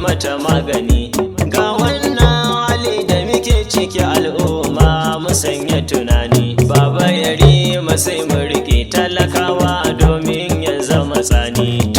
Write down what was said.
mata magani. Ga wannan hali da muke ciki, al'umma mu sanya tunani. Baba Yarima sai mu riƙe talakawa domin ya zama tsani.